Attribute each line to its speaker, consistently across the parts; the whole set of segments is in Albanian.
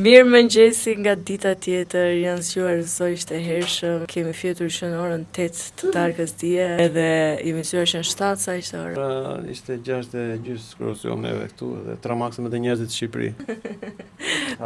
Speaker 1: Mirëmëngjesi nga dita tjetër, janë zgjuar zogjtë e hershëm, kemi fjetur që në orën 8 të darkës dje, edhe jemi zgjuar që në 7 sa ishte ora.
Speaker 2: Pra, ishte 6 e gjysë kur u zgjuam neve këtu dhe tramakse me të njerëzit në Shqipëri.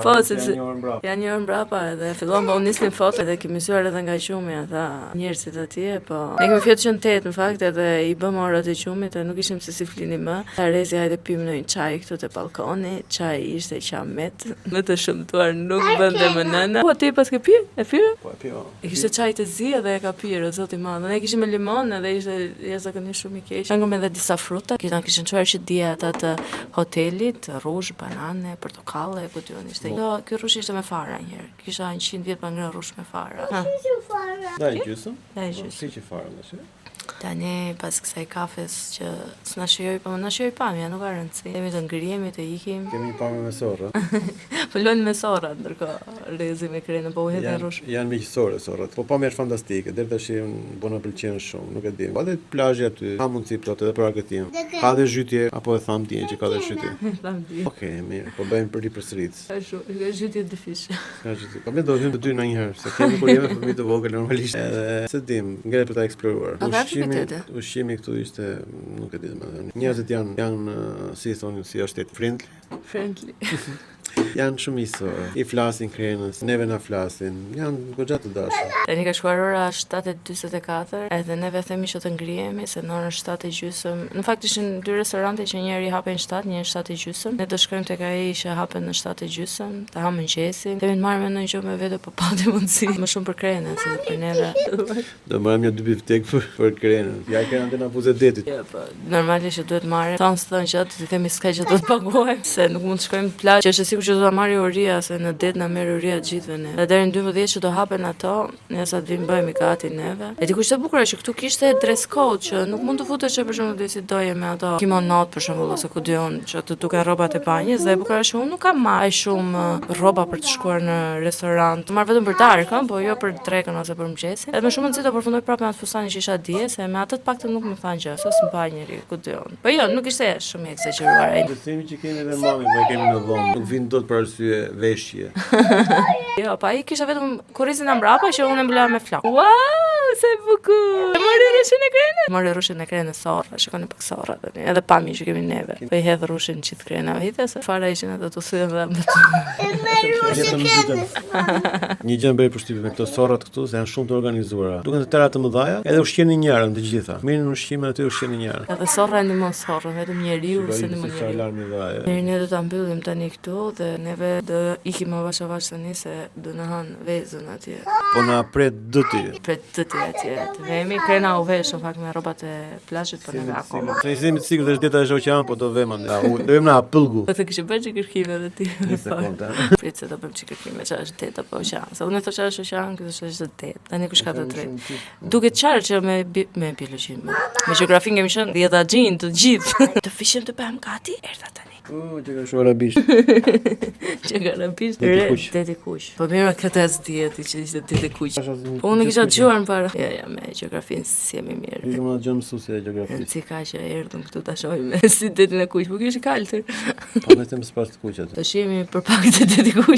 Speaker 1: Po, sepse
Speaker 2: Janë një orë mbrapa.
Speaker 1: Janë një orë mbrapa edhe fillon po u nisnin foto edhe kemi zgjuar edhe nga gjumi ata njerëzit atje, po ne kemi fjetur që në 8 në fakt edhe i bëm orët e gjumit e nuk ishim se si flini më. Tha Rezi hajde pim në një çaj këtu te balkoni, çaj ishte qamet, më të shëmtuar nuk bënte më nëna. Po ti pas ke pirë? E pire?
Speaker 2: Po e piva.
Speaker 1: E kishte çaj të zi edhe e ka pirë, o zoti i madh. Ne kishim me limon edhe ishte jashtëzakonisht shumë i keq. Hëngëm edhe disa fruta, na kishin çuar që dje ata të hotelit, rrush, banane, portokalle, ku di unë ishte. Jo, ky rrush ishte me fara një herë. Kisha 100 vjet pa ngrënë rrush me fara. Ha,
Speaker 2: Da i gjysëm.
Speaker 1: Da i gjysëm.
Speaker 2: Si që fara, më shi.
Speaker 1: Tani pas kësaj kafes që s'na shijoi, po na shijoi pamja, nuk ka rëndësi. Kemi të ngrihemi, të ikim.
Speaker 2: Kemi një pamje me sorra.
Speaker 1: Po luajnë me sorrat ndërkohë Rezi me Krenën, po u hedhin
Speaker 2: Janë
Speaker 1: rrush.
Speaker 2: janë miqësore sorrat. Po pamja është fantastike. Deri tash unë po na pëlqen shumë, nuk e di. Po edhe plazhi aty, ka mundësi plot edhe për argëtim. Ka dhe zhytje, apo e tham dje që ka dhe zhytje.
Speaker 1: Tham dje.
Speaker 2: Okej, mirë, po bëjmë për ripërsërit.
Speaker 1: Ashtu, ka zhytje dyfish.
Speaker 2: Ka zhytje. Po ne do hyjmë të dy ndonjëherë, se kemi kur jemi fëmijë të vogël normalisht. Edhe se dim, ngre për ta eksploruar.
Speaker 1: A ka aktivitete?
Speaker 2: ushqimi këtu ishte, nuk e di domethënë. Njerëzit janë janë si i thonin, si është friendly.
Speaker 1: Friendly.
Speaker 2: Janë shumë miqësore. I flasin Krenës, neve na flasin. Janë goxha të dashur.
Speaker 1: Tani ka shkuar ora 7:44, edhe neve themi që të ngrihemi se në orën 7 e gjysëm. Në fakt ishin dy restorante që njëri hapej në 7, njëri në 7 e gjysëm. Ne do shkojmë tek ai që hapet në 7 e gjysëm, të hamë mëngjesin. Themi të marrim ndonjë gjë me vete, po pati mundësi. Më shumë për Krenën se për neve.
Speaker 2: Do marrim një dy biftek për, për Krenën. Ja Krena të na buzë detit.
Speaker 1: Jo, po, normalisht që duhet marrim. Thonë s'thon gjë, do t'i themi s'ka gjë do të paguajmë, se nuk mund të shkojmë në plazh, që është e sigurt që do ta marrë uria, se në det na merr uria të gjithëve ne. Dhe deri në 12 që do hapen ato, ne sa të vim bëhemi gati neve. E di kush e bukur që këtu kishte dress code që nuk mund të futesh për shembull ti si doje me ato kimonot për shembull ose ku di unë që të duken rrobat e banjës dhe e bukur është që unë nuk kam marrë aq shumë rroba për të shkuar në restorant. Marr vetëm për darkën, po jo për drekën ose për mëngjesin. Edhe me shumë mundësi do përfundoj prapë me atë fustanin që isha dje, se me atë të paktën nuk më thanë gjë, se s'më pa njeri, ku di unë. Po jo, nuk ishte shumë i ekzagjeruar ai.
Speaker 2: Do themi që kemi edhe mami, po e kemi në dhomë. Nuk vin dot për arsye veshje.
Speaker 1: Jo, pa ai kishte vetëm kurrizin nga mbrapa që unë e mbulova me flok. Wow, sa e bukur. E mori rrushin e Krenës. Mori rrushin e Krenës sorra, shikoni pak sorra tani. Edhe pamje që kemi neve. Po i hedh rrushin gjithë Krenave. Hidhe se fara ishin ato të thyen dhëmbët.
Speaker 2: Vetëm dytën. Një gjë më bëri përshtypje me këto sorrat këtu, se janë shumë të organizuara. Duken të tëra të mëdha, edhe ushqenin njërën të gjitha. Merrin ushqimin aty ushqenin njërën.
Speaker 1: Edhe sorra e ndihmon sorrën, vetëm njeriu s'e ndihmon
Speaker 2: Se çfarë
Speaker 1: njeriu.
Speaker 2: alarmi dha ajo.
Speaker 1: Mirë, ne do ta mbyllim tani këtu dhe neve do ikim avash avash tani se do na han vezën atje.
Speaker 2: Po na pret dëti.
Speaker 1: Pret dëti atje. Të vemi, Krena u vesh në fakt me rrobat e plazhit, po neve akoma.
Speaker 2: Se jemi të sigurt është deta është oqean, po do vem andej. U, Do vem në Apëllgu.
Speaker 1: Po të kishe bërë që kërkime edhe ti.
Speaker 2: Një sekondë.
Speaker 1: Prit se do bëjmë që kërkime që është det apo oqean. Se unë thosha është oqean, ky thoshte është det. Tani kush ka të drejtë? Duket qartë që me bi me biologjinë, me, me gjeografinë kemi qenë dhjetaxhinj të gjithë. Të fishim të bëhem gati, erdha tani.
Speaker 2: U, që ka shumë arabisht.
Speaker 1: Që ka arabisht,
Speaker 2: Deti
Speaker 1: re,
Speaker 2: kuq.
Speaker 1: deti kuq. Po mirë, këtë as dihet ti që ishte deti kuq. Po unë e
Speaker 2: Deti
Speaker 1: kisha
Speaker 2: kuq.
Speaker 1: dëgjuar më para. Jo, jo, me gjeografinë s'jemi mirë.
Speaker 2: Ishte më dëgjon mësuesi e gjeografisë.
Speaker 1: Si ka që erdhëm këtu ta shohim si detin e kuq, po ky është i kaltër.
Speaker 2: Po vetëm s'pas të kuq aty.
Speaker 1: Do shihemi për pak te deti kuq,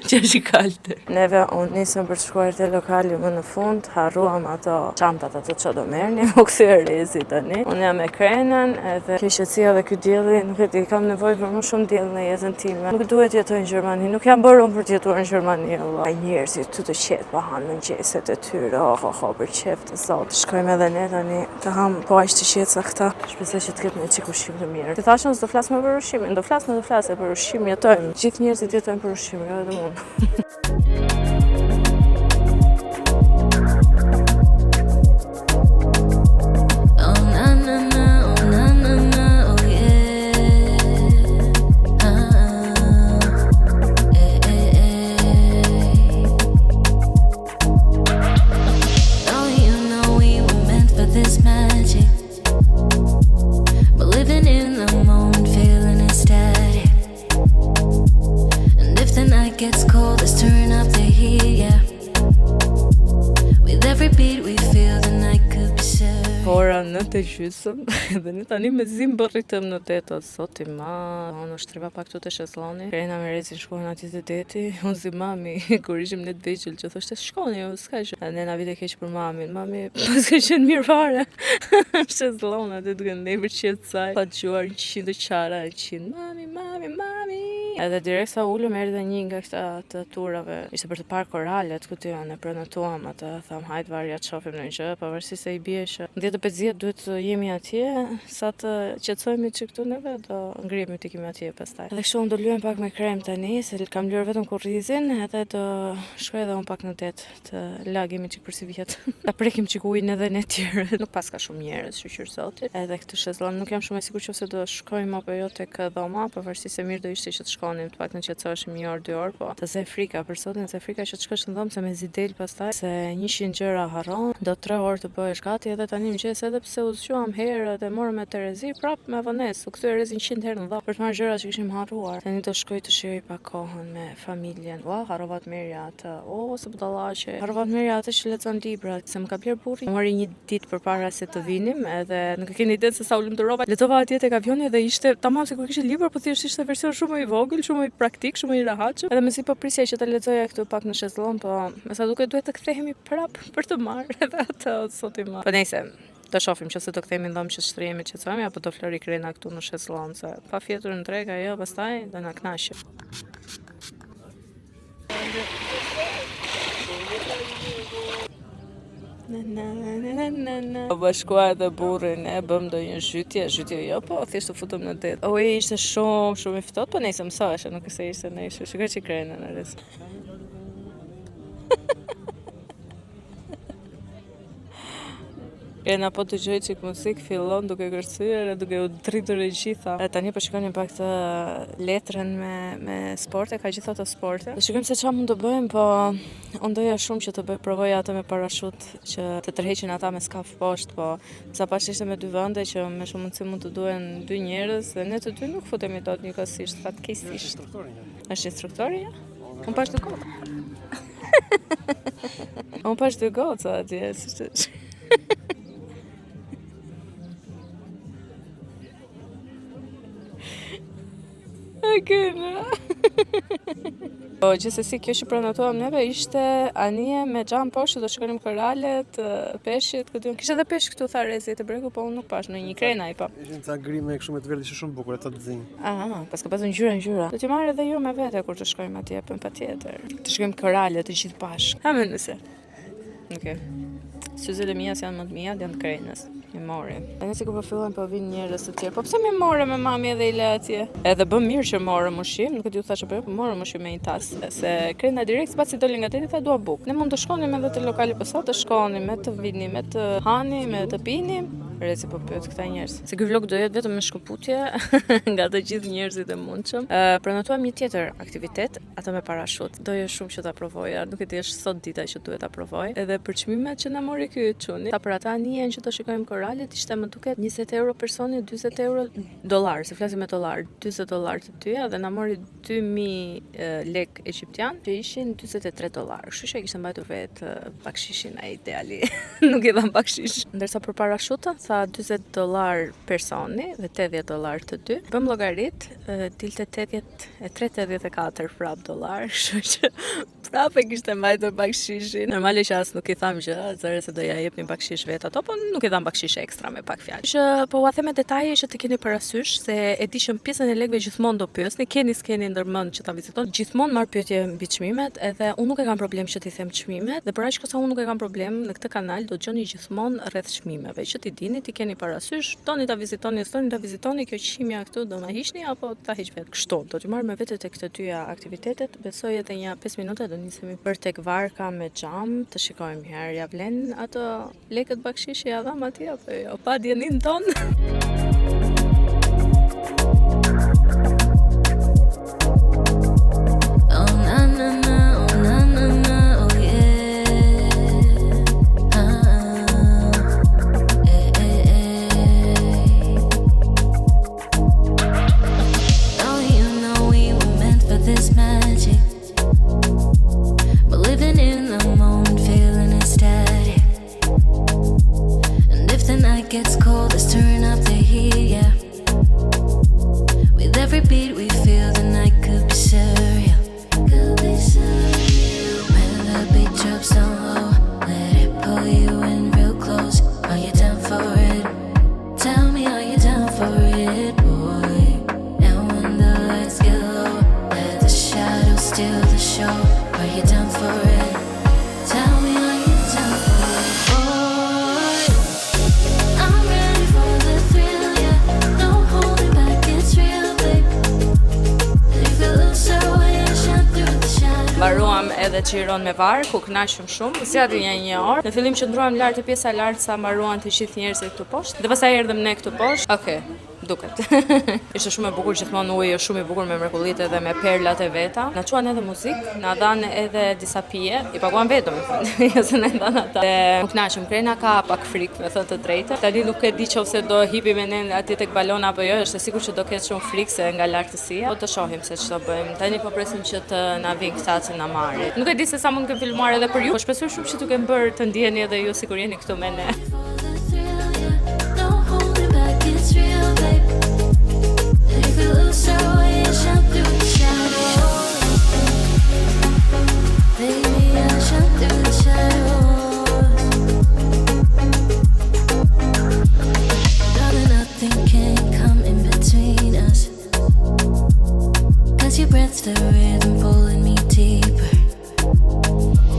Speaker 1: që është i kaltër. Neve u nisëm për të shkuar te lokali më në fund, harruam ato çantat ato që do merrnim, u kthye Rezi tani. Unë jam me Krenën edhe kjo qetësia dhe ky dielli, nuk e di, kam nevojë për më shumë diell në jetën time. Nuk duhet jetoj në Gjermani, nuk jam bërë unë për të jetuar në Gjermani, Allah. Ai njerëzit këtu të qetë po hanë mëngjeset e tyre, oh, oh, oh, për qejf të Zot. Shkojmë edhe ne tani të ham po aq të qetë sa këta. Shpresoj që të ketë një çik ushqim të mirë. Të thashë unë s'do flas më për ushqimin, do flas, do flas, për ushqim jetojmë. Gjithë njerëzit jetojnë për ushqim, jo vetëm unë.
Speaker 3: Oh na na na, oh na na na, oh yeah. Ah, eh eh eh. Oh, you know we were meant for this magic. We're living in the moment, feeling ecstatic. And if the night gets cold, let's turn up the heat, yeah. With every beat we feel, the night could be seraphic.
Speaker 1: Është ora 9 e gjysëm dhe ne tani mezi mbërritëm në det, o zot i madh. Unë u shtriva pak këtu te shezlloni. Krena me Rezin shkuan atje te deti. Unë si mami kur ishim ne të vegjël që thoshte shkoni, jo, s'ka gjë. Edhe ne na vite keq për mamin. Mami s'ka qenë mirë fare. Shezllon aty duke ndenjur qetë saj. Pa dëgjuar 100 të qara, 100 mami, mami, mami. Edhe direkt sa ulëm erdhi një nga këta të turave. Ishte për të parë koralet ku ti ne prenotuam atë, tham hajt varja të shohim ndonjë gjë, pavarësisht se i bie që 10:50 duhet të jemi atje, sa të qetësohemi çik këtu neve do ngrihemi të ikim atje pastaj. Edhe kështu unë do luajm pak me krem tani, se kam lyer vetëm kurrizin, edhe do shkoj edhe unë pak në det të lagemi çik për si vjet. Ta prekim çik ujin edhe ne tjerë. Nuk paska shumë njerëz, shyqyr zotit. Edhe këtë shezllon nuk jam shumë e sigurt nëse do shkojmë apo jo tek dhoma, pavarësisht se mirë do ishte që të shkonim, të paktën qetësoheshim një orë, dy orë, po të zë frika për zotin, të zë frika që të shkosh në dhomë se mezi del pastaj, se 100 gjëra harron, do 3 orë të bëhesh gati edhe tani mëngjes edhe pse u zgjuam herët e morëm me terezi, prap me vonesë, u kthye Rezi 100 herë në dhomë për të marrë gjërat që kishim harruar. Tani do shkoj të shijoj pak kohën me familjen. Ua, harrova të merrja atë. O, se budallaqe. Harrova të merrja atë që lexon librat, se më ka bler burri. Mori një ditë përpara se të vinim, edhe nuk e keni idenë se sa u lumturova. Lexova atje tek avioni dhe ishte tamam sikur kishte libër, po thjesht ishte version shumë më i vogël, shumë më i praktik, shumë më i rehatshëm. Edhe mezi po prisja që ta lexoja këtu pak në shezllon, po me sa duket duhet të kthehemi prap për të marrë edhe atë, o zoti im. Po nejse, do shohim nëse do kthehemi në dhomë që të shtrihemi të qetësohemi apo do flori Krena këtu në shezllon se pa fjetur në drekë ajo pastaj do na kënaqë. Na, na, na, na, na, na. U bashkua edhe burri, ne bëm ndonjë zhytje, zhytje jo, po thjesht u futëm në det. Uji ishte shumë, shumë i ftohtë, po nejse mësoheshe, nuk se ishte në ishte. Shikoj që Krena në res. Krena po dëgjoj çik muzikë, fillon duke kërcyer e duke u dritur e gjitha. E tani po shikonim pak të letrën me me sporte, ka gjithë ato sporte. Do shikojmë se çfarë mund të bëjmë, po unë doja shumë që të bëj provoja atë me parashut që të tërheqin ata me skaf poshtë, po sa pash ishte me dy vende që me shumë mundësi mund të duhen dy njerëz dhe ne të dy nuk futemi dot njëkohësisht, fatkeqësisht. Është instruktori? Ja? Unë pash dy goca. Unë pash dy goca atje, s'ishte. E kena. Po, gjithsesi kjo që prenotuam neve ishte anije me xham poshtë do shikonim koralet, peshqit, këtu. Kishte edhe peshq këtu tha Rezi te bregu, po unë nuk pash në një krena i po.
Speaker 2: Ishin ca grime kështu me të verdhë, ishte shumë bukur, ca të zinj.
Speaker 1: Aha, paska pasur ngjyra ngjyra. Do t'ju marr edhe ju me vete kur të shkojmë atje, po patjetër. Të shikojmë koralet të gjithë bashkë. Ha më nëse. Okej. Syzet e mia janë më të mia, janë të Krenës. Mi mori. Tani sikur po fillojnë po vinë njerëz të tjerë. Po pse mi more me mami edhe i le atje? Edhe bëm mirë që morëm ushqim, nuk e di u thashë apo jo, po morëm ushqim me një tas. Se Krena direkt pasi doli nga deti tha dua bukë. Ne mund të shkonim edhe te lokali, po sa të shkonim, me të vinim, me të hanim, me të pinim. Rezi po pyet këta njerëz. Se ky vlog do jetë vetëm me shkëputje nga të gjithë njerëzit e mundshëm. Uh, prenotuam një tjetër aktivitet, atë me parashut. Doja shumë që ta provoja, nuk e di është sot dita që duhet ta provoj. Edhe për çmimet që na mori ky çuni, sa për atë anijen që do shikojmë koralet ishte më duket 20 euro personi, 40 euro dollar, se flasim me dollar, 40 dollar të dyja dhe na mori 2000 lek egjiptian, që ishin 43 dollar. Kështu që e kishte mbajtur vetë bakshishin ai djali. nuk i dham bakshish. Ndërsa për parashutën tha 40 dollar personi dhe 80 dollar të dy. Bëm llogarit, dilte 83-84 prap dollar, kështu që prap e kishte mbajtur bakshishin. Normale që as nuk i tham gjë, zëre se do ja jepnin bakshish vet ato, po nuk i tham bakshish ekstra me pak fjalë. Që po ua them me detaje që të keni parasysh se e di që në pjesën e lekëve gjithmonë do pyesni, keni s'keni ndërmend që ta vizitoni, gjithmonë marr pyetje mbi çmimet, edhe unë nuk e kam problem që t'i them çmimet, dhe për aq kohë sa unë nuk e kam problem në këtë kanal do dëgjoni gjithmonë rreth çmimeve, që t'i dini, t'i keni parasysh, doni ta vizitoni, s'doni ta vizitoni, kjo qimja këtu do ma hiqni apo ta hiq vetë. Kështu, do t'ju marr me vete tek të dyja aktivitetet, besoj edhe një 5 minuta do nisemi për tek varka me xham, të shikojmë një herë ja vlen ato lekët bakshish që ja dham atje apo jo, pa dijeninë tonë.
Speaker 3: Oh na na na, oh na na na, oh yeah. Ah, eh eh eh. Oh, you know we were meant for this magic. We're living in the moment, feeling ecstatic. And if the night show. Are you down for it? Tell me, are you down for it? Boy, I'm ready for the thrill, yeah. No holding back, it's real, babe. And if we lose our way, I shine through the shadows.
Speaker 1: Mbaruam edhe xhiron me varkë, u kënaqëm shumë. Zgjati një një orë. Në fillim qëndruam lart te pjesa e lartë sa mbaruan të gjithë njerëzit këtu poshtë. Dhe pastaj erdhëm ne këtu poshtë. Okej, duket. Ishte shumë e bukur, gjithmonë uji është shumë i bukur me mrekullitë edhe me perlat e veta. Na çuan edhe muzikë, na dhanë edhe disa pije. I paguam vetë domethënë, jo se na i dhanë ata. Dhe u kënaqëm, Krena ka pak frikë, me thënë të drejtën. Tani nuk e di nëse do hipi me ne atje tek balona apo jo, është e sigurt që do ketë shumë frikë se nga lartësia. Po të shohim se ç'do bëjmë. Tani po presim që të na vinë këta që na marrin. Nuk e di se sa mund të kem filmuar edhe për ju, po shpresoj shumë që t'ju kem bërë të ndjeni edhe ju sikur jeni këtu me ne.
Speaker 3: For the thrill, yeah. No holding back, it's real, babe. And if we lose our way, I shine through the shadows. Baby, I shine through the shadows. Darling, nothing can come in between us. Cause your breath's the rhythm pulling me deeper.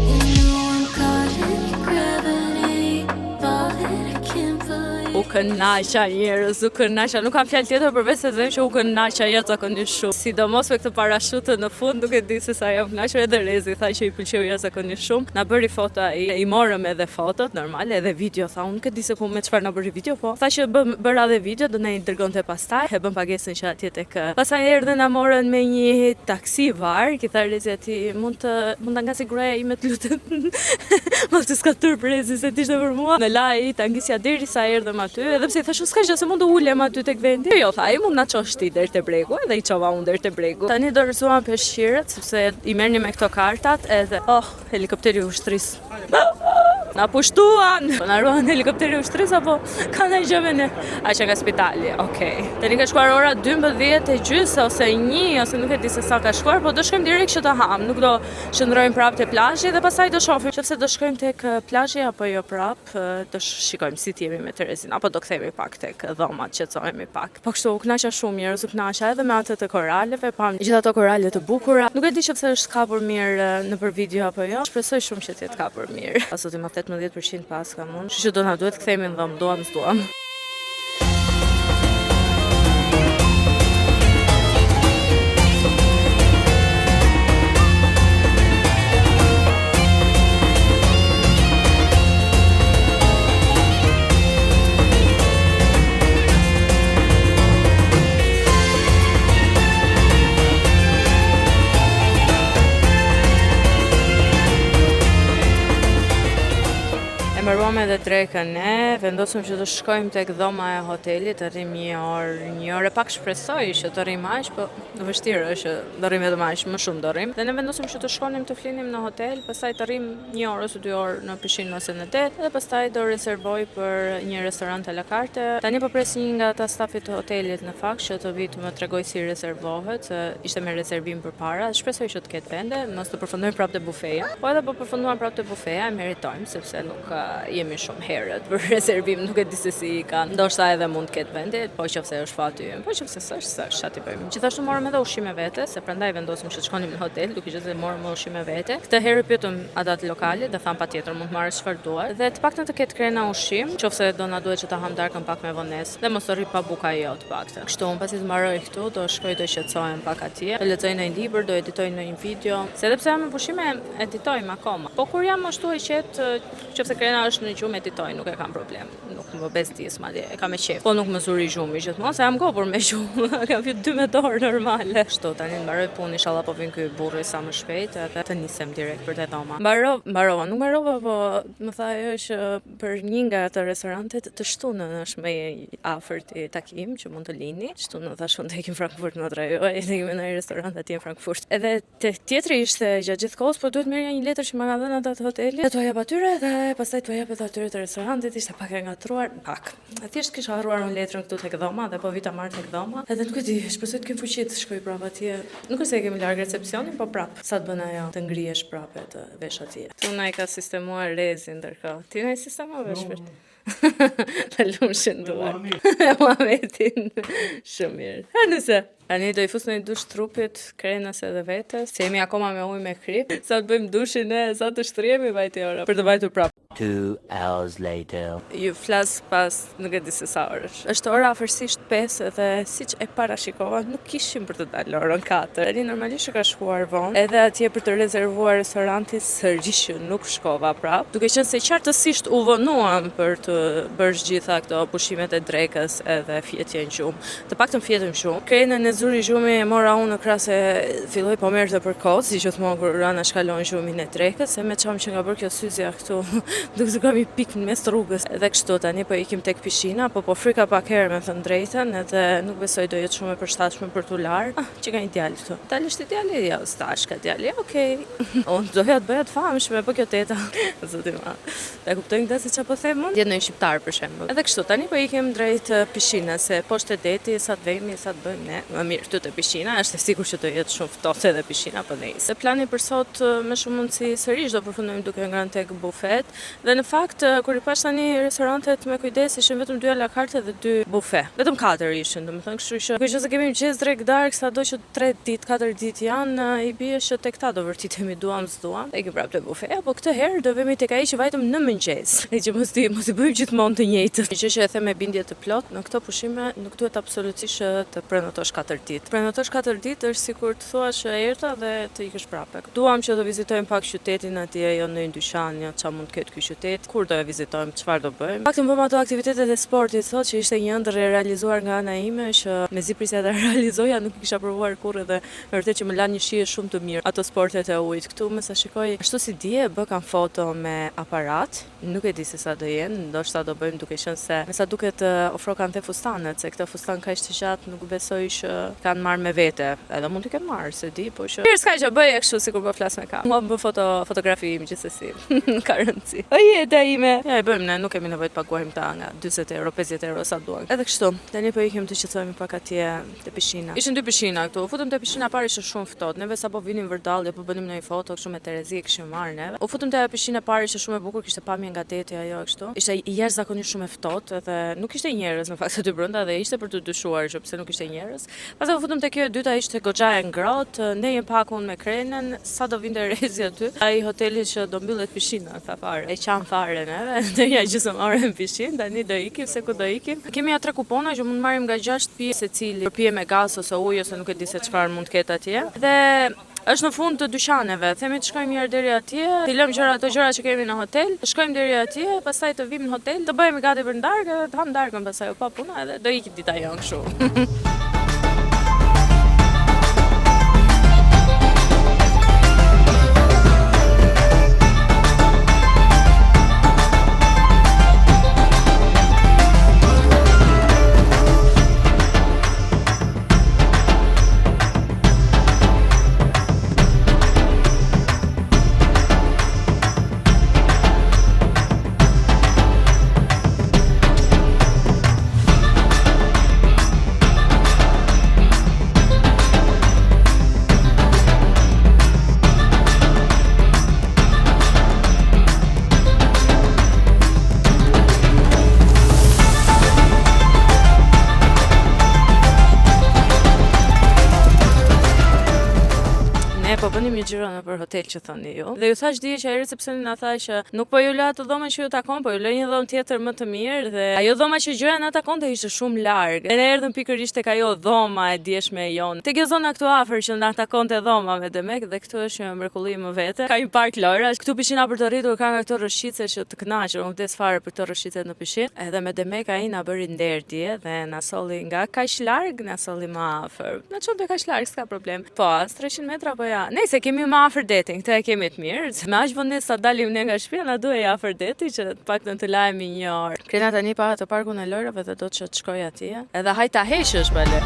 Speaker 3: You know I'm caught in your gravity, falling, I can't believe.
Speaker 1: U kënaqa njerëz, u kënaqa. Nuk kam fjalë tjetër përveç se të them që u kënaqa jashtëzakonisht shumë. Sidomos me këtë parashutën në fund, nuk e di se sa jam kënaqur edhe Rezi tha që i pëlqeu jashtëzakonisht shumë. Na bëri foto ai, i morëm edhe fotot normale, edhe video tha, unë nuk e di se ku me çfarë na bëri video, po tha që bëra edhe video, do na i dërgonte pastaj. E bën pagesën që atje tek. Pastaj erdhën na morën me një taksi vark, i tha Rezi aty, mund ta ngasi gruaja ime të lutem. Mos të s'ka turp Rezi se t'ishte për mua. Më la ai ta ngisja deri sa erdhëm aty, edhe pse i thashë s'ka gjë se mund të ulem aty tek vendi. Jo, tha, ai mund na çosh ti deri te bregu, edhe i çova unë deri te bregu. Tani dorëzuam peshqirët sepse i merrni me këto kartat edhe oh, helikopteri i ushtrisë. Na pushtuan! Po na ruan helikopteri i ushtrisë apo ka ndonjë gjë me ne? A që nga spitali, okej. Tani ka shkuar ora 12 e gjysë ose 1 ose nuk e di se sa ka shkuar, po do shkojmë direkt që të ham, nuk do qëndrojmë prapë te plazhi dhe pastaj do shohim nëse do shkojmë tek plazhi apo jo prapë, do shikojmë si të jemi me Terezin apo do kthehemi pak tek dhomat, qetësohemi pak. Po kështu u kënaqa shumë njerëz, u kënaqa edhe me atë të koraleve, pam gjithë ato korale të bukura. Nuk e di nëse është kapur mirë nëpër video apo jo. Shpresoj shumë që të jetë kapur mirë. Pa zoti ma 18% pas kam unë. Kështu që do na duhet kthehemi në dhomë, duam s'duam. E mbaruam edhe drekën ne, vendosëm që të shkojmë tek dhoma e hotelit, të rrim një orë, një orë e pak shpresoj që të rrim aq, po vështirë është që do rrim vetëm aq, më shumë do rrim. Dhe ne vendosëm që të shkonim të flinim në hotel, pastaj të rrim një orë ose dy orë në pishinë ose në det, dhe pastaj do rezervoj për një restorant a la carte. Tani po pres një nga ata stafit të hotelit në fakt që të vi të më tregoj si rezervohet, se ishte me rezervim përpara. Shpresoj që të ketë vende, mos të përfundojmë prapë te bufeja. Po edhe po përfunduam prapë te bufeja, e meritojmë sepse nuk jemi shumë herët për rezervim, nuk e di se si i ka. Ndoshta edhe mund të ketë vende, po qofse është fati ynë, po qofse s'është, s'është, ç'a t'i bëjmë. Gjithashtu morëm edhe ushqim me vete, se prandaj vendosëm që të shkonim në hotel, duke qenë se morëm edhe ushqim me vete. Këtë herë pyetëm ata të lokalit dhe tham patjetër mund të marrësh çfarë duash. Dhe të paktën të ketë krena ushqim, qofse do na duhet që ta ham darkën pak me vonesë dhe mos të rri pa buka jo të paktën. Kështu unë pasi të mbaroj këtu, do shkoj do qetësohem pak atje, do lexoj ndonjë libër, do editoj ndonjë video, se edhe pse jam në pushime editojmë akoma. Po kur jam ashtu e qetë, qofse krena është në gjumë editoj, nuk e kam problem. Nuk më bezdis madje, e kam me qejf. Po nuk më zuri gjumi gjithmonë, se jam ngopur me gjumë. Kam fjetë 12 orë normale. Kështu tani mbaroj punë, inshallah po vin ky burri sa më shpejt edhe të nisem direkt për te dhoma. Mbarova, nuk mbarova, po më tha ajo që për një nga ato restorantet të shtunën është më i afërt i takim që mund të lini. Shtunën thash unë të ikim Frankfurt më juaj, të ikim në një restorant atje në Frankfurt. Edhe te tjetri ishte gjatë gjithë kohës, po duhet merrja një letër që më ka dhënë ata të hotelit. Dhe t'ua jap atyre dhe pastaj t'ua jap edhe atyre të restorantit, ishte pak e ngatruar, pak. Thjesht kisha harruar unë letrën këtu tek dhoma dhe po vi ta marr tek dhoma. Edhe nuk e di, shpresoj të kem fuqi të shkoj prapë atje. Nuk është se e kemi larg recepcionin, po prap. Sa të bën ajo të ngrihesh prapë e të vesh atje. Tu na i ka sistemuar Rezi ndërkohë. Ti na i sistemove shpirt. Ta lumshin duar. Muhametin. Shumë mirë. Ha nëse. Tani do i fus në një dush trupit, Krenës edhe vetes, se jemi akoma me ujë me krip. Sa të bëjmë dushin e, sa të shtrihemi vajti ora për të vajtur prapë.
Speaker 4: Two hours later.
Speaker 1: Ju flas pas nuk e di se sa orësh. Është ora afërsisht 5 dhe siç e parashikova, nuk kishim për të dalë orën 4. Tani normalisht që ka shkuar vonë, edhe atje për të rezervuar restorantin sërish që nuk shkova prapë. Duke qenë se qartësisht u vonuam për të bërë gjitha këto pushimet e drekës edhe fjetjen gjumë. Të paktën fjetëm gjumë. Krenën e zuri gjumi e mora unë në krah se filloi po merrte për kot, si gjithmonë kur anashkalon gjumin e drekës, e me çam që nga bërë kjo syzja këtu, duket se kam një pikë në mes të rrugës. Edhe kështu tani po ikim tek pishina, po po fryka pak erë me thënë drejtën, edhe nuk besoj do jetë shumë e përshtatshme për t'u larë. Ah, që ka një djalë këtu. Djalë është djali? Jo, s'tash ka djali. Okej. Unë doja të bëja të famshme, po kjo teta. Zoti ma. E kuptojnë këta se çfarë po them unë? Jetë ndonjë shqiptar për shembull. Edhe kështu, tani po ikim drejt pishinës, se poshtë deti, sa të vemi, sa të bëjmë ne. Më mirë këtu te pishina, është e sigurt që do jetë shumë ftohtë edhe pishina, po nejse. Plani për sot me shumë mundësi sërish do përfundojmë duke ngrënë tek bufet. Dhe në fakt, kur i pash tani restorantet me kujdes, ishin vetëm dy ala carte dhe dy bufe. Vetëm katër ishin, domethënë, kështu që duke qenë se kemi mëngjes, drekë, darkë, sado që 3 ditë, 4 ditë janë, i bie që tek ta do vërtitemi duam s'duam. E ikim prapë te bufeja, po këtë herë do vemi tek ai që vajtëm në mëngjes. E që mos i mos i bëjmë gjithmonë të njëjtën. Një gjë që e them me bindje të plotë, në këto pushime nuk duhet absolutisht që të prenotosh 4 ditë. Prenotosh 4 ditë është sikur të thuash që erdha dhe të ikësh prapë. Duam që të vizitojmë pak qytetin atje, jo ndonjë dyqan, jo ça mund të ketë ky qytet, kur do e vizitojmë, çfarë do bëjmë. Paktën bëmë ato aktivitetet e sportit sot që ishte një ëndërr e realizuar nga ana ime që mezi prisja ta realizoja, nuk e kisha provuar kurrë dhe me vërtet që më lanë një shije shumë të mirë ato sportet e ujit. Këtu me sa shikoj, ashtu si dje bëkan foto me aparat, nuk e di se sa do jenë, ndoshta do bëjmë duke qenë se me sa duket ofrokan dhe fustanet, se këtë fustan kaq të gjatë nuk besoj që kanë marrë me vete, edhe mund t'i kenë marrë, s'e di, po që. Mirë, s'ka gjë, bëje kështu sikur po flas me ka. Mua më bën foto fotografi im gjithsesi. Nuk ka rëndësi. O jeta ime. Ja e bëjmë ne, nuk kemi nevojë të paguajmë këta nga 40 euro, 50 euro sa duan. Edhe kështu, tani po ikim të qetësohemi pak atje te pishina. Ishin dy pishina këtu. U futëm te pishina e parë ishte shumë ftohtë. Neve sapo vinim vërdallë, po bënim ndonjë foto kështu me terezi e kishim marrë neve. U futëm te ajo pishina e parë ishte shumë e bukur, kishte pamje nga deti ajo e kështu. Ishte jashtëzakonisht shumë e ftohtë edhe nuk kishte njerëz në fakt aty brenda dhe ishte për të dyshuar që pse nuk kishte njerëz. Pastaj u futëm te kjo e dyta ishte goxha e ngrohtë, ndejëm pak unë me Krenën, sa do vinte Rezi aty. Ai hoteli që do mbyllet pishina, tha fare. E qan fare neve, ndenja gjysmë ore në pishinë, tani do ikim se ku do ikim. Kemi ja tre kupona që mund të marrim nga 6 pije secili, për pije me gaz ose ujë ose nuk e di se çfarë mund të ketë atje. Dhe është në fund të dyqaneve. Themi të shkojmë një herë deri atje, t'i lëmë gjëra ato gjëra që kemi në hotel, të shkojmë deri atje, pastaj të vim në hotel, të bëhemi gati për në darkë edhe të hamë darkën pastaj u pa puna edhe do ikë dita jonë kështu. Ne po bënim një xhiro nëpër hotel që thoni ju. Dhe ju thash dje që ai recepsioni na tha që nuk po ju lë atë dhomën që ju takon, po ju lë një dhomë tjetër më të mirë dhe ajo dhoma që gjëja na takonte ishte shumë larg. Dhe ne erdhëm pikërisht tek ajo dhoma e djeshme e jonë. Te kjo zona këtu afër që na takonte dhoma me demek dhe këtu është një mrekulli më vete. Ka një park lojrash. Këtu pishina për të rritur ka nga këto rrëshqitëse që të kënaqur, unë vdes fare për këto rrëshqitëse në pishinë. Edhe me demek ai na bëri nder dje dhe na solli nga kaq larg, na solli më afër. Na çonte kaq larg, s'ka problem. Po, as 300 metra po ja. Nejse kemi më afër detin, këtë e kemi të mirë. Me aq vonesë sa dalim ne nga shtëpia, na duhej afër deti që të paktën të lahemi një orë. Krena tani pa atë parkun e lojrave dhe do që të shkoj atje. Edhe hajt ta heqësh bale.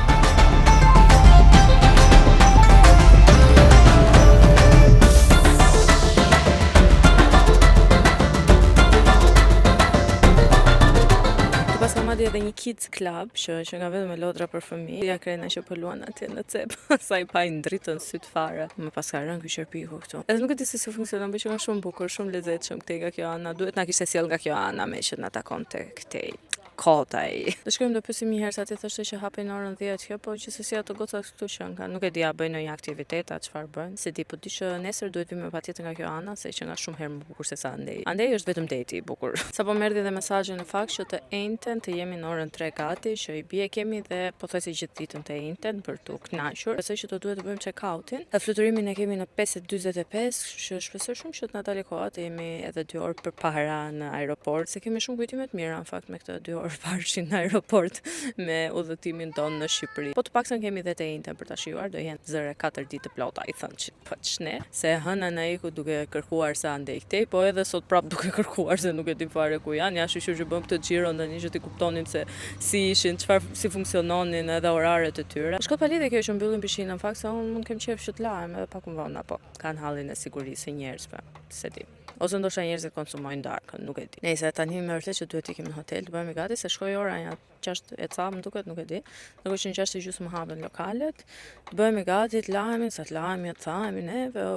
Speaker 1: Këtu paska madje edhe një kids club që që nga vetëm me lodra për fëmijë. Ja Krena që po luan atje në cep. Sa i pa i ndritën syt fare. Më paska rënë ky qerpiku këtu. Edhe nuk e di se si funksionon, por që ka shumë bukur, shumë lezetshëm këtej nga kjo ana. Duhet na kishte sjell nga kjo ana me që na takonte këtej. Kot ai. Do shkojmë do pyesim një herë se aty thoshte që hapin orën 10 kjo, po gjithsesi ato goca këtu që kanë, nuk e di a bëjnë ndonjë aktivitet a çfarë bëjnë. Se di, po di që nesër duhet vim me patjetër nga kjo ana se që nga shumë herë më bukur se sa andej. Andej është vetëm deti i bukur. Sapo më erdhi dhe mesazhi në fakt që të enjten të jemi në orën 3 gati, që i bie kemi dhe pothuajse gjithë ditën të enjten për t'u kënaqur. Besoj që do duhet të bëjmë check-outin. Fluturimin e kemi në 5:45, kështu që shpresoj shumë që të na dalë koha të jemi edhe 2 orë përpara në aeroport, se kemi shumë kujtime të mira në fakt me këtë 2 orë parshin në aeroport me udhëtimin tonë në Shqipëri. Po të paktën kemi dhe të enjten për ta shijuar, do jenë zëre 4 ditë të plota, i thënë që po ç'ne, se e hëna na iku duke kërkuar sa andej këtej, po edhe sot prap duke kërkuar se nuk e dim fare ku janë. Ja shyqyr që bëm këtë xhiro tani që t'i kuptonim se si ishin, çfarë si funksiononin edhe oraret e tyre. Është kot pa lidhje kjo që mbyllin pishinën, në fakt se unë mund të kem qejf që të lahem edhe pak më vonë, apo kanë hallin e sigurisë së njerëzve, s'e di. Ose ndoshta njerëzit konsumojnë darkën, nuk e di. Nëse tani me vërtet që duhet të ikim në hotel, të bëhemi gati se shkoi ora ja 6 e ca, më duket, nuk e di. Ndërkohë që në 6 e gjysmë hapen lokalet, të bëhemi gati, të lahemi, sa të lahemi, të thahemi neve.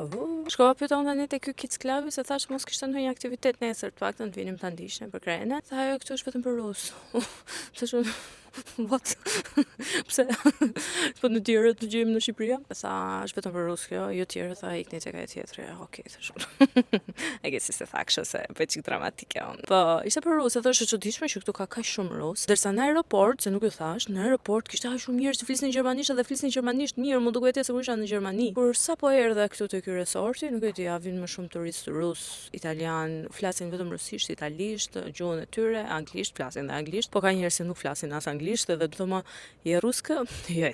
Speaker 1: Shkova pyeta unë tani te ky Kids Club se thash mos kishte ndonjë aktivitet nesër, të paktën të vinim ta ndiqnim për krene. Tha ajo këtu është vetëm për rus. Thash unë, what? Pse? Po në tjerët të gjejmë në Shqipëri? Tha, është vetëm për rus kjo, ju tjerët tha ikni tek ai tjetri. Okej, thash unë. E ke si se tha kështu se bëj çik dramatike unë. Po, ishte për rus, edhe është e çuditshme që këtu ka kaq shumë rus. Ndërsa në aeroport, se nuk ju thash, në aeroport kishte aq shumë njerëz që flisnin gjermanisht edhe flisnin gjermanisht mirë, mu duket sikur isha në Gjermani. Kur sapo erdha këtu te ky resorti, nuk e di, a vinë më shumë turistë rus, italian, flasin vetëm rusisht, italisht, gjuhën e tyre, anglisht, flasin dhe anglisht, po ka njerëz që nuk flasin as anglisht edhe do më je ruskë? Jo,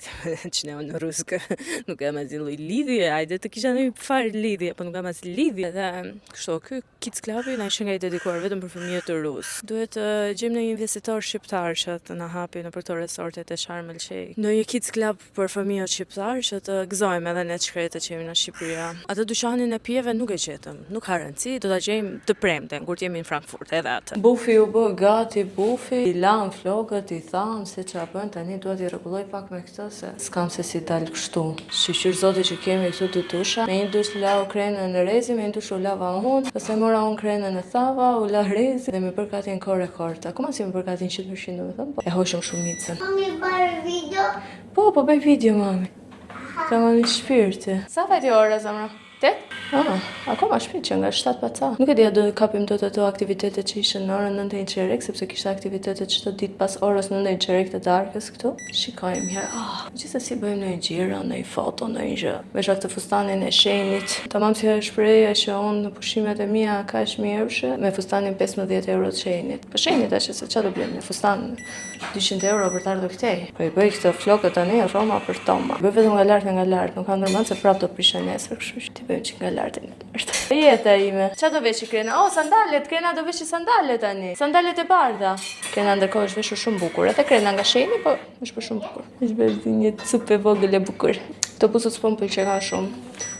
Speaker 1: ç'ne unë ruskë, nuk kam asnjë lloj lidhje, hajde të kisha ndonjë farë lidhje, po nuk kam asnjë lidhje. Dhe kështu, ky Kids Clubi na qenka i dedikuar vetëm për fëmijët rus. Duhet të gjejmë ndonjë investitor shqiptar që të na hapi nëpër këto resortet e Sharm el Sheikh. Ndonjë Kids Club për fëmijët shqiptar që të gëzojmë edhe ne të shkretët që jemi në Shqipëri. Atë dyqanin e pijeve nuk e gjetëm. Nuk ka rëndësi, do ta gjejmë të premten kur të jemi në Frankfurt edhe atë. Bufi u bë gati bufi, i lam flokët, i tham se ça bën, tani dua t'i rregulloj pak me këtë se s'kam se si dal kështu. Shyqyr Zotit që kemi këtu dy dusha. Me një dush lau Krenën Rezi, me një dush u lava unë, pastaj mora unë Krenën e thava, u la Rezi dhe me bërë gati në kohë rekord. Akoma si me bërë gati në 100% domethënë, po e hoqëm shumicën.
Speaker 5: Mami bërë video?
Speaker 1: Po, po bëj video mami. Ka mami shpirti. Sa vajti ora, zemra? 8? Ah, akoma shpejt që nga 7 pa ca. Nuk e di a do të kapim dot ato aktivitetet që ishin në orën 9:15, sepse kishte aktivitete çdo ditë pas orës 9:15 të darkës këtu. Shikojmë herë. Ah, gjithsesi bëjmë ndonjë xhiro, ndonjë foto, ndonjë gjë. Vesha këtë fustanin e Sheinit. Tamam si ajo shprehja që unë në pushimet e mia kaq mirëshe me fustanin 15 euro të Sheinit. Po Sheinit tash se çfarë do blejmë një fustan 200 euro për të ardhur këtej. Po i bëj këto flokët tani Roma për Toma. Bëj vetëm nga lart e nga lart, nuk ka ndërmend se prapë do prishen nesër, kështu që ti bëjmë çik nga lart e nga lart. Jeta ime. Çfarë do veshi Krena? Oh, sandalet, Krena do veshi sandalet tani. Sandalet e bardha. Krena ndërkohë është veshur shumë bukur. Edhe Krena nga Sheini, po është bërë shumë bukur. Është bërë si një cupë e vogël e bukur. Këto buzët s'po më pëlqekan shumë.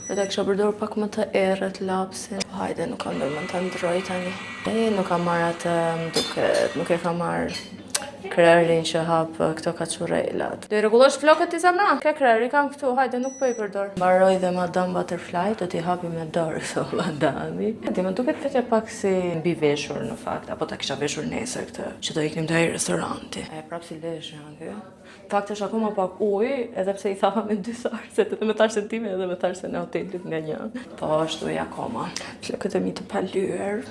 Speaker 1: Do ta kisha përdorur pak më të errët lapsin. Po hajde, nuk kam ndërmend ta ndroj tani. E nuk kam marrë atë, më duket, nuk e kam marrë krehrin që hap këto kaçurrelat. Do i rregullosh flokët ti zemra? Ke krehër, i kam këtu, hajde, nuk po i përdor. Mbaroj dhe Madame Butterfly, do t'i hapi me dorë këto madami. Di, më duket vetja pak si mbiveshur në fakt, apo ta kisha veshur nesër këtë, që do iknim te ai restoranti. E prapë si lesh janë ky. Në fakt është akoma pak ujë, edhe pse i thava me dy tharëse, edhe me tharësen time edhe me tharësen e hotelit nga një. Po është ujë akoma. Flokët e mi të palyer,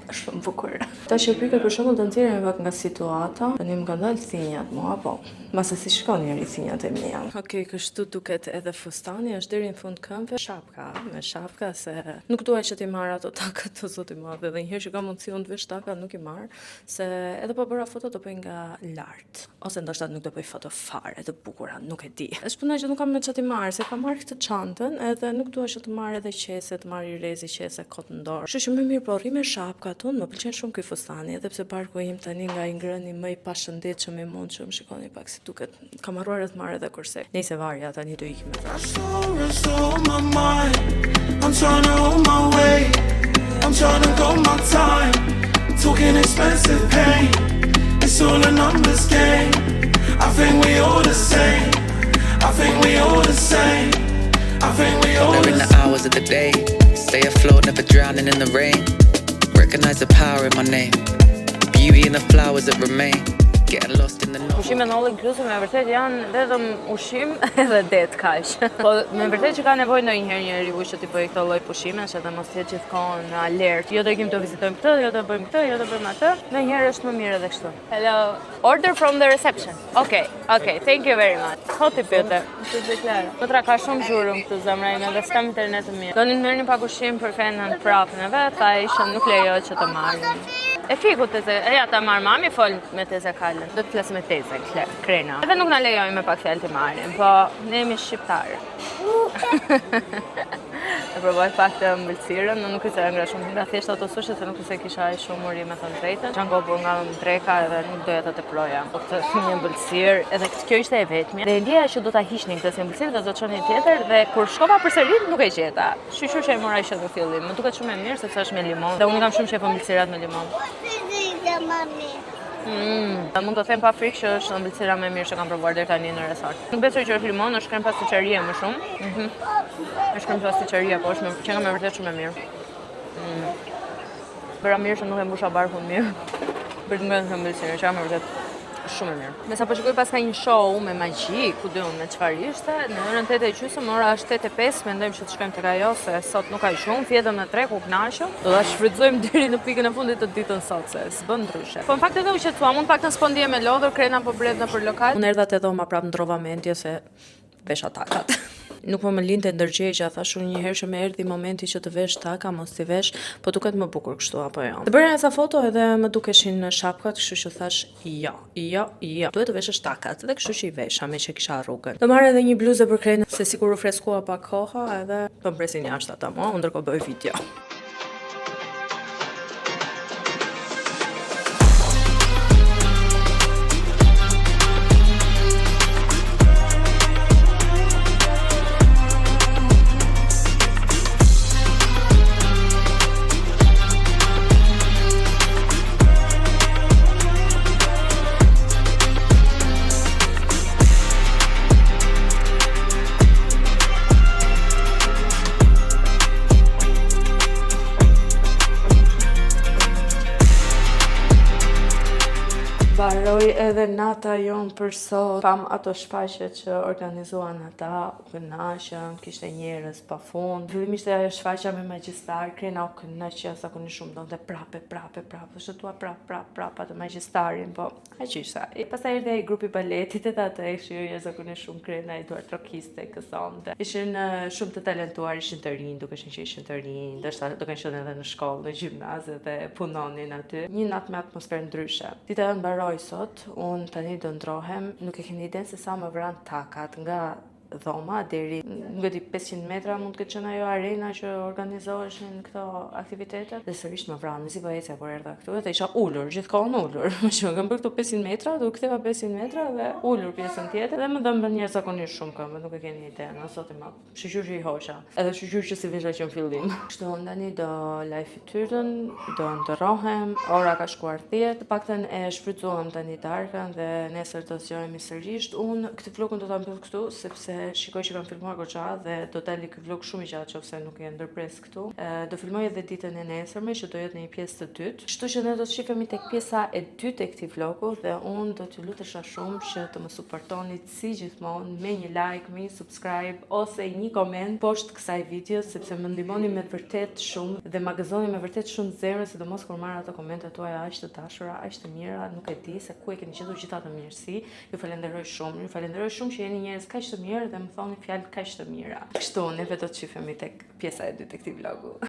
Speaker 1: është shumë bukur. Tash qerpikët për shembull të nxjerrin pak nga situata. Tani më kanë dalë thinjat mua, po mbase si shikon njeri thinjat e mia. Okej, kështu duket edhe fustani, është deri në fund këmbëve. Shapka, me shapka se nuk dua që t'i marr ato takat të zoti madh, edhe një herë që kam mundësi unë të vesh taka nuk i marr, se edhe po bëra foto do bëj nga lart. Ose ndoshta nuk do bëj foto fare të bukura, nuk e di. Është puna që nuk kam me çfarë t'i marr, se kam marr këtë çantën edhe nuk dua që të marr edhe qese, të marr i rezi qese kot në dorë. Kështu që më mirë po rri me shapkat unë, më pëlqen shumë ky fustani, edhe pse barku im tani nga i ngrëni më i pashëndetshëm i mundshëm, shikoni pak si duket. Kam harruar edhe të marr edhe korse. Nëse varja tani do ikim me
Speaker 6: ta. So on my mind. I'm tryna hold my way. I'm tryna go my time. Talking expensive pain. It's all a numbers game. I think we all the same. I think we all the same. I think we all
Speaker 7: Coloring
Speaker 6: the
Speaker 7: the hours of the day. Stay afloat, never drowning in the rain. Recognize the power in my name. Beauty in the flowers that remain. Getting lost in the novel.
Speaker 1: Ushqime në all inclusive me vërtet janë vetëm ushqim edhe det kaq. Po me vërtet që ka nevojë ndonjëherë njeriu që t'i bëjë këto lloj pushimesh edhe mos të jetë gjithkohë në alert. Jo do ikim të vizitojmë këtë, jo do bëjmë këtë, jo do bëjmë atë. Ndonjëherë është më mirë edhe kështu. Hello. Order from the reception. Okay, okay, thank you very much. Po ti pyete. Të deklara. Motra ka shumë zhurmë këtu zemra ime dhe s'kam internet të mirë. Donin të merrnin pak ushqim për Krenën prapë në vet, tha isha nuk lejohet që të marrin. E fiku teze, e ja ta marr mami, fol me teze Kalën. Do të flas me teze, Krena. Edhe nuk na lejojnë me pak fjalë të marrim, po ne jemi shqiptarë. E provoj pak të ëmbëlsirën, unë nuk e se ngra shumë, nga thjesht ato sushi se nuk e se kisha aq shumë uri me thënë drejtën. Kisha ngopur nga dreka edhe nuk doja ta teproja. Po këtë një ëmbëlsirë, edhe kjo ishte e vetmja. Dhe e ndjeja që do ta hiqnin këtë si ëmbëlsirë dhe do të çonin tjetër dhe kur shkova përsëri nuk e gjeta. Shyqyr që e mora që në fillim. Më duket shumë e mirë sepse është me limon. Dhe unë kam shumë qejf ëmbëlsirat me limon. Mm. Mund të them pa frikë që është ëmbëlsira më e mirë që kam provuar deri tani në resort. Nuk besoj që është limon, është krem pastiçerie më shumë. Mhm. Është krem pastiçerie, po është me, që nga me vërtet shumë e mirë. Mm. Bëra mirë që nuk e mbusha barkun mirë. Për të ngrënë ëmbëlsirën, që nga me vërtet shumë e mirë. Me sa po shikoj pas ka një show me magji, ku di unë me çfarë ishte. Në orën 8:30, ora është 8:05, mendojmë që të shkojmë tek ajo se sot nuk ka gjumë, fjetëm në treg, u kënaqëm. Do ta shfrytëzojmë deri në pikën e fundit të ditën sot se s'bën ndryshe. Po në fakt edhe u qetësuam, unë paktën s'po ndihem e lodhur, Krena po bret nëpër lokal. Unë erdha te dhoma prapë ndrova mendje se vesha takat. Nuk po më linte ndërgjegja, thash unë një herë që më erdhi momenti që të vesh taka, mos t'i vesh, po duket më bukur kështu apo jo. Të bëra ca foto edhe më dukeshin në shapkat, kështu që thash jo, jo, jo. Duhet të veshësh takat dhe kështu që i vesha me që kisha rrugën. Do marr edhe një bluzë për Krenën, se sikur u freskua pak koha edhe po më presin jashtë ata mua, unë ndërkohë bëj video. Mbaroi edhe nata jonë për sot. Pam ato shfaqje që organizuan ata, u kënaqëm, kishte njerëz pa fund. Fillimisht ajo shfaqja me magjistar, Krena u kënaq jashtëzakonisht shumë, donte prapë, prapë, prapë, thoshte dua prapë, prapë, prapë atë magjistarin, po aq ishte. E pastaj erdhi ai grupi baletit edhe atë e shijoi jashtëzakonisht shumë Krena i duartrokiste, gëzonte. Ishin shumë të talentuar, ishin të rinj, dukeshin që ishin të rinj, ndoshta do kenë qenë edhe në shkollë, në gjimnaz edhe punonin aty. Një natë me atmosferë ndryshe. Dita jonë mbaroi sot, unë tani do ndrohem, nuk e keni idenë se sa më vran takat nga dhoma deri nuk e di 500 metra mund të ketë qenë ajo arena që organizoheshin këto aktivitete dhe sërish më vranë, mezi po ecja kur erdha këtu edhe isha ulur, gjithkohën ulur. Më shumë kam bërë këto 500 metra, dhe u ktheva 500 metra dhe ulur pjesën tjetër dhe më dhëmbën jashtëzakonisht shumë këmbët, nuk e keni idenë, o zoti ma. Shyqyr që i hoqa. Edhe shyqyr që s'i vesha që në fillim. Kështu unë tani do laj fytyrën, do ndërrohem, ora ka shkuar 10, të paktën e shfrytëzuam tani darkën dhe nesër do zgjohemi sërish. Unë këtë vlogun do ta mbyll këtu sepse shikoj që kam filmuar goxha dhe do dali ky vlog shumë i gjatë nëse nuk e ndërpres këtu. Do filmoj edhe ditën e nesërme që do jetë në një pjesë të dytë. Kështu që ne do të shihemi tek pjesa e dytë e këtij vlogu dhe unë do t'ju lutesha shumë që të më suportonit si gjithmonë me një like, me një subscribe ose një koment poshtë kësaj video sepse më ndihmoni me të vërtet shumë dhe ma gëzoni me vërtet shumë zemrën, sidomos kur marr ato komentet tuaja aq të dashura, aq të mira, nuk e di se ku e keni gjetur gjithë atë mirësi. Ju falenderoj shumë, ju falenderoj shumë që jeni njerëz kaq të mirë dhe më thoni fjalë kaq të mira. Kështu, neve do të shihemi tek pjesa e dytë e këtij vlogu.